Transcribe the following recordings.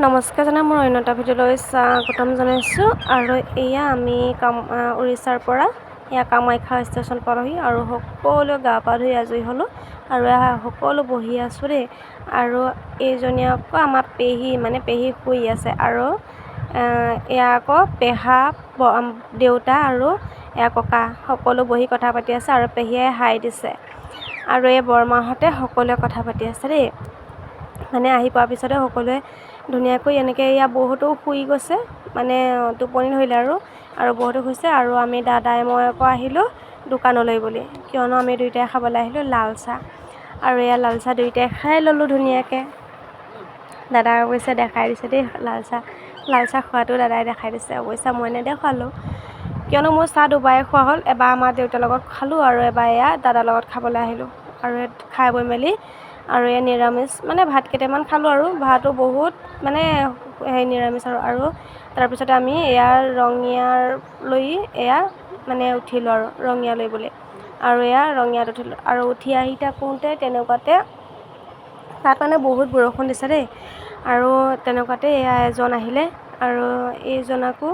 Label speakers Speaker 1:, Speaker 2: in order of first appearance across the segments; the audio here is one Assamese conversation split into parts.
Speaker 1: নমস্কাৰ জনাই মোৰ অন্য এটা ভিডিঅ'লৈ স্বাগতম জনাইছোঁ। আৰু এয়া আমি উৰিষ্যাৰ পৰা এয়া কামাখ্যা ষ্টেচন পালোহি আৰু সকলোৱে গা পা ধুই আজৰি হ'লোঁ আৰু এয়া সকলো বহি আছোঁ দেই। আৰু এইজনী আকৌ আমাৰ পেহী, মানে পেহী শুই আছে। আৰু এয়া আকৌ পেহা, দেউতা আৰু এয়া ককা সকলো বহি কথা পাতি আছে আৰু পেহীয়ে হাই দিছে। আৰু এই বৰমাহঁতে সকলোৱে কথা পাতি আছে দেই। মানে আহি পোৱাৰ পিছতে সকলোৱে ধুনীয়াকৈ এনেকৈ এয়া বহুতো শুই গৈছে, মানে টোপনি ধৰিলে আৰু আৰু বহুতো শুইছে। আৰু আমি দাদাই মই আকৌ আহিলোঁ দোকানলৈ বুলি, কিয়নো আমি দুয়োটাই খাবলৈ আহিলোঁ লাল চাহ। আৰু এয়া লাল চাহ দুয়োটাই খাই ল'লোঁ ধুনীয়াকৈ। দাদাই অৱশ্যে দেখাই দিছে দেই লাল চাহ, লাল চাহ খোৱাটো দাদাই দেখাই দিছে, অৱশ্যে মই নেদেখুৱালোঁ, কিয়নো মোৰ চাহ দুবাৰে খোৱা হ'ল। এবাৰ আমাৰ দেউতাৰ লগত খালোঁ আৰু এবাৰ এয়া দাদাৰ লগত খাবলৈ আহিলোঁ। আৰু খাই বৈ মেলি আৰু এয়া নিৰামিষ মানে ভাত কেইটামান খালোঁ আৰু ভাতো বহুত মানে হেৰি নিৰামিষ আৰু। আৰু তাৰপিছতে আমি এয়া ৰঙিয়ালৈ এয়া মানে উঠিলোঁ আৰু ৰঙিয়ালৈ বুলি, আৰু এয়া ৰঙিয়াত উঠিলোঁ। আৰু উঠি আহি থাকোঁতে তেনেকুৱাতে তাত মানে বহুত বৰষুণ দিছে দেই। আৰু তেনেকুৱাতে এয়া এজন আহিলে আৰু এইজনকো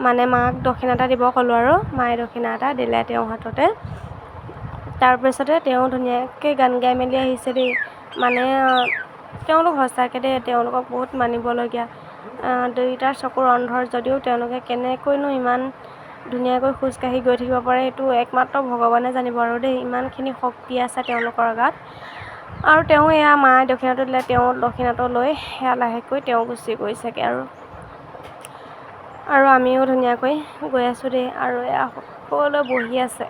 Speaker 1: মানে মাক দক্ষিণা এটা দিব ক'লোঁ আৰু মায়ে দক্ষিণা এটা দিলে তেওঁৰ হাততে। তাৰপিছতে তেওঁ ধুনীয়াকৈ গান গাই মেলি আহিছে দেই। মানে তেওঁলোক সঁচাকৈ দেই, তেওঁলোকক বহুত মানিবলগীয়া। দুয়োটাৰ চকুৰ অন্ধৰ যদিও তেওঁলোকে কেনেকৈনো ইমান ধুনীয়াকৈ খোজকাঢ়ি গৈ থাকিব পাৰে, সেইটো একমাত্ৰ ভগৱানে জানিব আৰু দেই। ইমানখিনি শক্তি আছে তেওঁলোকৰ গাত। আৰু তেওঁ এয়া মায়ে দক্ষিণাটো দিলে, তেওঁ দক্ষিণাটো লৈ সেয়া লাহেকৈ তেওঁ গুচি গৈছেগৈ। আৰু আৰু আমিও ধুনীয়াকৈ গৈ আছোঁ দেই। আৰু এয়া সকলোৱে বহি আছে,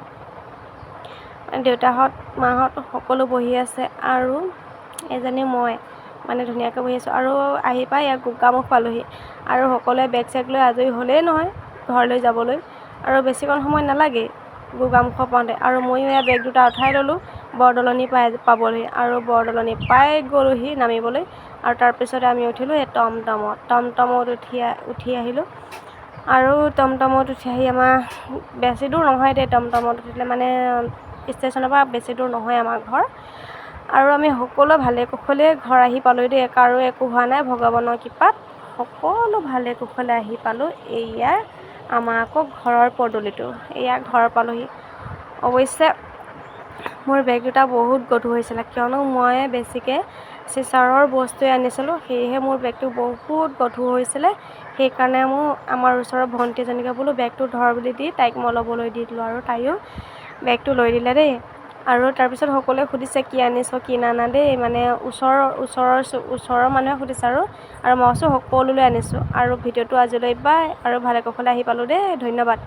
Speaker 1: দেউতাহঁত মাহঁত সকলো বহি আছে আৰু এজনী মই মানে ধুনীয়াকৈ বহি আছোঁ। আৰু আহি পাই ইয়াত গোগামুখ পালোহি আৰু সকলোৱে বেগ চেগ লৈ আজৰি হ'লেই নহয় ঘৰলৈ যাবলৈ, আৰু বেছিকণ সময় নালাগেই গোগামুখৰ পাওঁতে। আৰু ময়ো এয়া বেগ দুটা উঠাই ল'লোঁ বৰদলনি পাবহি আৰু বৰদলনি পাই গ'লোহি নামিবলৈ। আৰু তাৰপিছতে আমি উঠিলোঁ এই টমটমত, টমটমত উঠি উঠি আহিলোঁ। আৰু টমটমত উঠি আহি আমাৰ বেছি দূৰ নহয় দেই, টমটমত উঠিলে মানে ষ্টেচনৰ পৰা বেছি দূৰ নহয় আমাৰ ঘৰ। আৰু আমি সকলোৱে ভালে কুশলে ঘৰ আহি পালোঁ দেই, কাৰো একো হোৱা নাই, ভগৱানৰ কৃপাত সকলো ভালে কুশলে আহি পালোঁ। এয়া আমাৰ আকৌ ঘৰৰ পদূলিটো, এয়া ঘৰ পালোহি। অৱশ্যে মোৰ বেগ দুটা বহুত গধুৰ হৈছিলে, কিয়নো মই বেছিকৈ চিচাৰৰ বস্তুৱে আনিছিলোঁ, সেয়েহে মোৰ বেগটো বহুত গধুৰ হৈছিলে। সেইকাৰণে মোৰ আমাৰ ওচৰৰ ভণ্টি এজনীকে বোলো বেগটো ধৰ বুলি দি তাইক মই ল'বলৈ দি দিলোঁ আৰু তাইও বেগটো লৈ দিলে দেই। আৰু তাৰপিছত সকলোৱে সুধিছে কি আনিছ কি নানা দেই, মানে ওচৰৰ ওচৰৰ ওচৰৰ মানুহে সুধিছে। আৰু আৰু মই কৈছোঁ সকলোলৈ আনিছোঁ। আৰু ভিডিঅ'টো আজিলৈ বাই, আৰু ভালে কুশলে আহি পালোঁ দেই, ধন্যবাদ।